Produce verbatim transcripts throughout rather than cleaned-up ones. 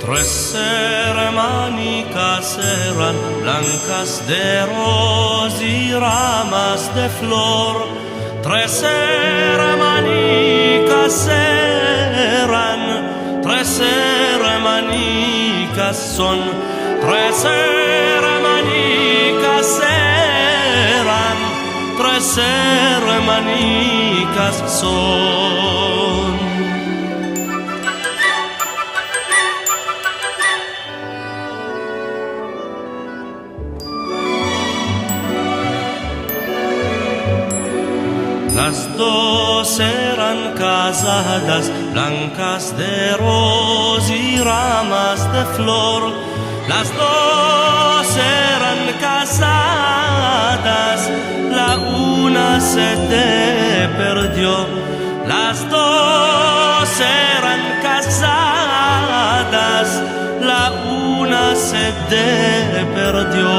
Tres ermanikas eran, blankas de roz i ramas de flor. Tres ermanikas eran, tres ermanikas son, tres ermanikas eran, tres ermanikas son. Las dos eran kazadas, blankas de roz i ramas de flor. Las dos eran kazadas, la una se te perdio. Las dos eran kazadas, la una se te perdio.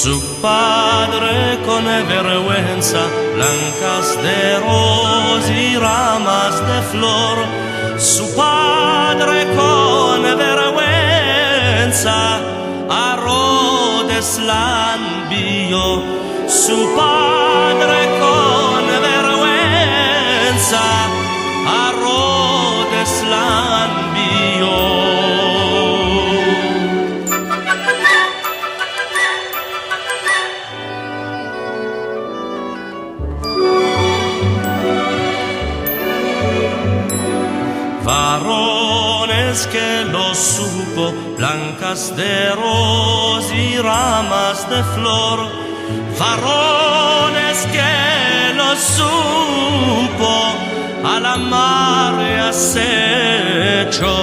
Su padre kon verguensa, blankas de roz i ramas de flor. Su padre kon verguensa a Rodes la envio. Su padre kon verguensa a Rodes la envio. Varones ke lo supo, blankas de roz i ramas de flor. Varones ke lo supo, a la mar has echo.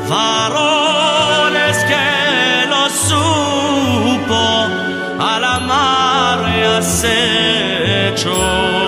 Varones ke lo supo, a la mar has echo.